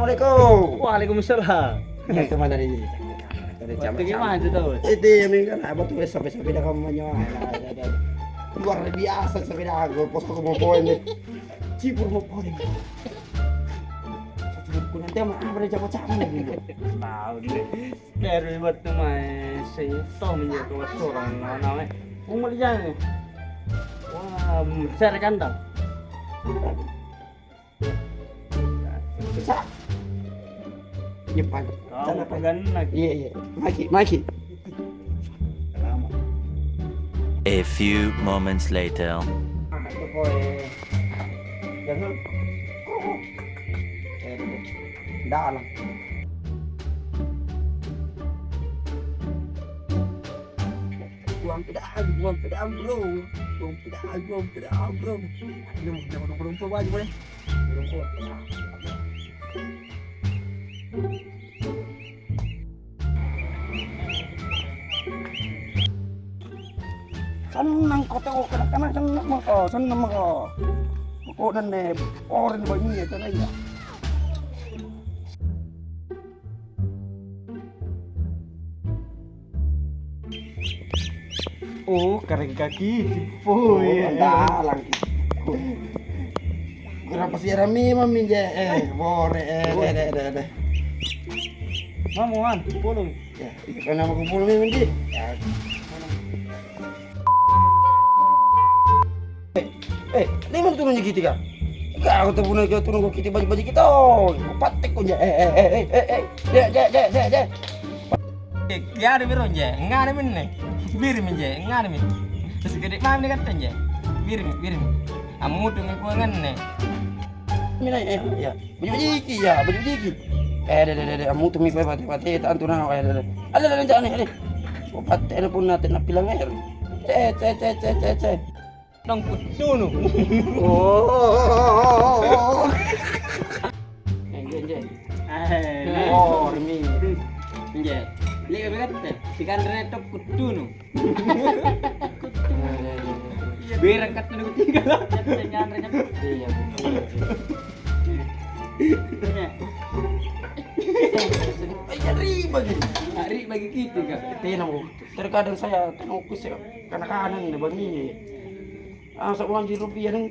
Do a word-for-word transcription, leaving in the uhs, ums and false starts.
Assalamualaikum. Waalaikumsalam. Iya, teman dari, dari Batu gimana itu tahu? Itu yang kan apa tuh, sampai-sampai dah kamu nyawa. Luar biasa sepeda aku, pos aku mau poin deh. Cipur mau poin. Satu buku nanti sama apa, ada jama-jama nih gitu. Tahu deh. Dari batu mai seto menjadi seorang nama. Umur jangan. Wah, besar kandang. Bisa. Iya, Pak. Kau sana, Pak. Pegang lagi. Iya, iya. Maki, maki. Lama. A few moments later. Nah, itu, Boy. Jangan. Eh, dalam. Buang pedang, buang pedang, bro. Buang pedang, buang pedang, bro. Aduh, jangan lupa, lupa, lupa, lupa. Sannang ko tau kana-kana, sannang mako, sannang mako. Mako danne, oren bangi ya, tanaya. Oh, karaeng kaki, Cipo, oh, ya. Andalang. Kenapa sih rame memang, Minje? Eh, bore, eh, deh, deh, deh, deh. Mamuan, pulung. Ya, itu kan nama kumpul memang, Ji. Ya. Eh, eh, lima turun ji kitika. Kau tu punna kau turun kau kiti baju-baju kita. Oh, patek kau je. Eh, eh, eh, eh, eh, eh. Je, je, je, je, je. Eh, kiari biro je. Ngani minne. Biri mi je. Ngani mi. Terus gede mami ni kata je. Biri mi, biri mi. Amutu mi kuangan ne. Mina, eh, ya. Baju-baju iki, ya, baju-baju iki. Eh, deh, deh, deh, deh. Amutu mi kau mati-mati tantu na. Eh, deh, deh. Ada, ada, ada, ada. Oh, patek ada punna tena pilang air. Ce, ce, ce, ce, ce, ce. Dong kutunu. Oh. Enje, enje. Eh, oh, ini. Enje. Lihat, lihat, lihat. Ikan rene tok kutunu. Kutunu. Berang kata nu tinggal. Iya, betul. Iya, riba gitu. Ah, riba gitu, Kak. Tenang, Bu. Terkadang saya tengok ke saya, kadang-kadang nih, Bang, iya. Ah, sebulan di rupiah dong.